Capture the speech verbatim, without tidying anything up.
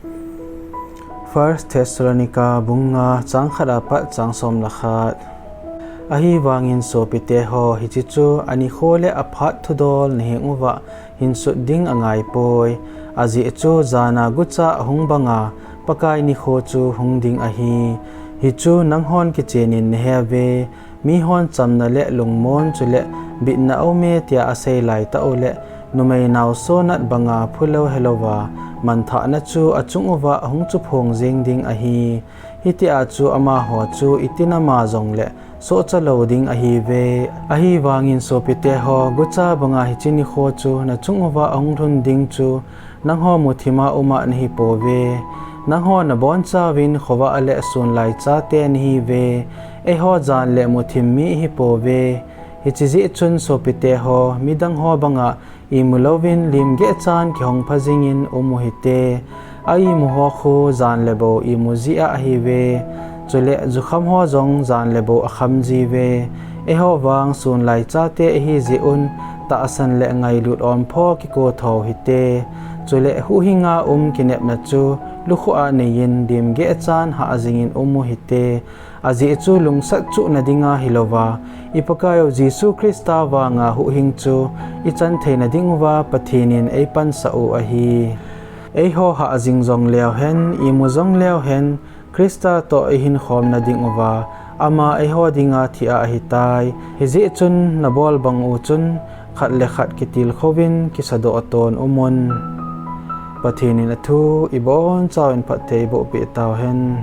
First Thessalonica bung nga chang khat apat chang som le khat. Ahivangin sopite ho, hiche chu anikho le aphat thudol naheng uva hinsut ding angaipoi. Ajeh chu jana gucha ahung banga Pakai nikho chu hung ding ahi. Hichu nanghon kichenin naheuve. Mihon chamna le lungmon chule bitna aume tia asei laitah u le, numei naoso nat banga phulou helouva manthahna chu achung uva ahung chuphong jeng ding ahi. Hitia chu amaho chu itinama jongle sohcha lou ding ahiuve. Ahivangin sopite ho, gucha banga hiche nikho chu nachung uva ahung lhun ding chu nangho muthima uma nahipouve. Nangho nabonchauvin khovah le sunlai chate nahiuve. Eiho jan le muthim mi ihipouve. Hiche jeh chun sopite ho, midang ho banga imu louvin limgehchan kihong phajingin um uhite. A imu ho khu jan le bou imu jeh a ahiuve. Chule jukham ho jong jan le bou akham jiuve. Eiho vang sunlai chate ihijeh un tahsan le ngailut ompho kikotho uhite. Chule huhhinga um kinepna chu lukhuh a neiyin limgehchan hah jingin um uhite. Ajeh chu lungsat chuhna dinga hilouva, i Pakaiu Jesu Christa vanga huhhing chu ichan theina dinguva Pathenin eipansah u ahi. Eiho hah jing jongleu hen, imu jongleu hen, Christa toh ihinkhomna dinguva ama eiho dinga thi a ahitai. Hijeh chun nabol bang u chun khat le khat kitilkhouvin kisadoh ton umun. Pathenin athu ibonchauvin phatthei eibohpeh tauhen.